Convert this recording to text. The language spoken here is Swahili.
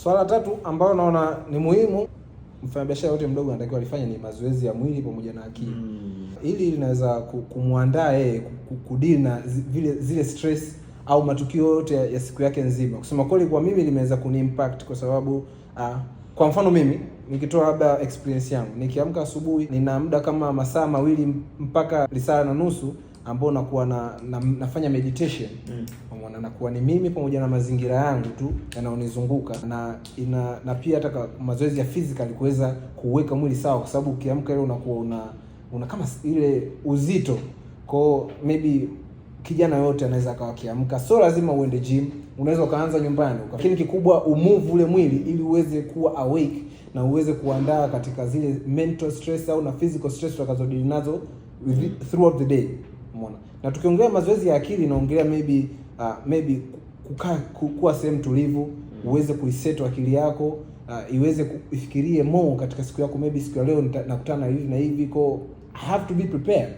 Swala tatu ambayo naona ni muhimu mfanyabiashara yote mdogo anatakiwa alifanye ni mazoezi ya mwili pamoja na akili. Hili linaweza kumwandaa yeye kudeal na vile zile stress au matukio yote ya siku yake nzima. Kusema kweli, kwa mimi limeweza kuni-impact kwa sababu kwa mfano mimi nikitoa labda experience yangu, nikiamka asubuhi nina muda kama masaa 2 mpaka lisaa na nusu ambao nakuwa na nafanya meditation. Umeona, nakuwa ni mimi pamoja na mazingira yangu tu yanayonizunguka na pia hata mazoezi ya physical kuweza kuweka mwili sawa, kwa sababu ukiamka ile unakuwa una kama ile uzito. Kwao maybe kijana yote anaweza akawa akiamka, sio lazima uende gym, unaweza ukaanza nyumbani, lakini kikubwa umove ule mwili ili uweze kuwa awake na uweze kuandaa katika zile mental stress au na physical stress utakazodeal nazo throughout the day. Umeona? Na tukiongelea mazoezi ya akili, naongelea maybe kukaa, kuwa sehemu tulivu, uweze kuisettle akili yako, iweze ifikirie more katika siku yako. Maybe siku ya leo nakutana na hivi na hivi, ko I have to be prepared.